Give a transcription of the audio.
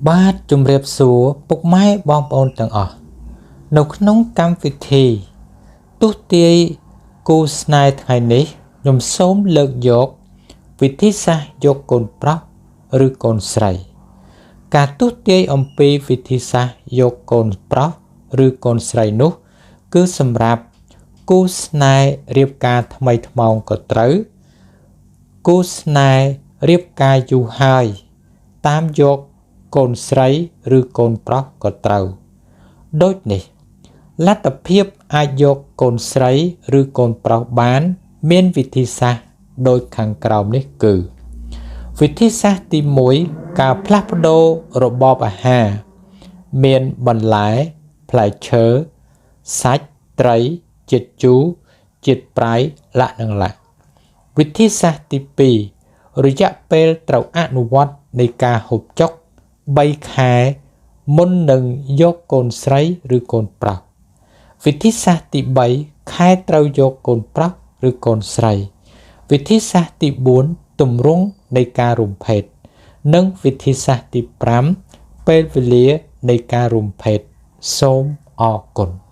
បាទជំរាបសួរពុកម៉ែបងប្អូនទាំងអស់នៅក្នុងកម្មវិធីទស្សន៍ទាយគូស្នេហ៍ថ្ងៃនេះខ្ញុំសូមលើកយកវិធីសាស្ត្រយកកូនប្រុសឬកូនស្រី ការទស្សន៍ទាយអំពីវិធីសាស្ត្រយកកូនប្រុសឬកូនស្រីនោះ គឺសម្រាប់គូស្នេហ៍រៀបការថ្មីថ្មោងក៏ត្រូវគូស្នេហ៍រៀបការយូរហើយតាមយកកូនស្រីឬកូនប្រុសក៏ត្រូវដូចនេះលទ្ធភាពអាចយកកូនស្រីឬកូនប្រុសបាន មានវិធីសាស្ត្រដូចខាងក្រោមនេះគឺ វិធីសាស្ត្រទី1ការផ្លាស់ប្ដូររបបអាហារមានបន្លែផ្លែឈើសាច់ត្រីជាតិជូរជាតិប្រៃលក្ខនឹងលក្ខវិធីសាស្ត្រទី2រយៈពេលត្រូវអនុវត្តនៃការហូបចុក3ខែមុននឹងយកកូនស្រីឬកូនប្រុសវិធីសាស្ត្រទី3ខែត្រូវយកកូនប្រុសឬកូនស្រី វិធីសាស្ត្រទី4ទម្រង់នៃការរួមភេទនិងវិធីសាស្ត្រទី5ពេលវេលានៃការរួមភេទសូមអរគុណ។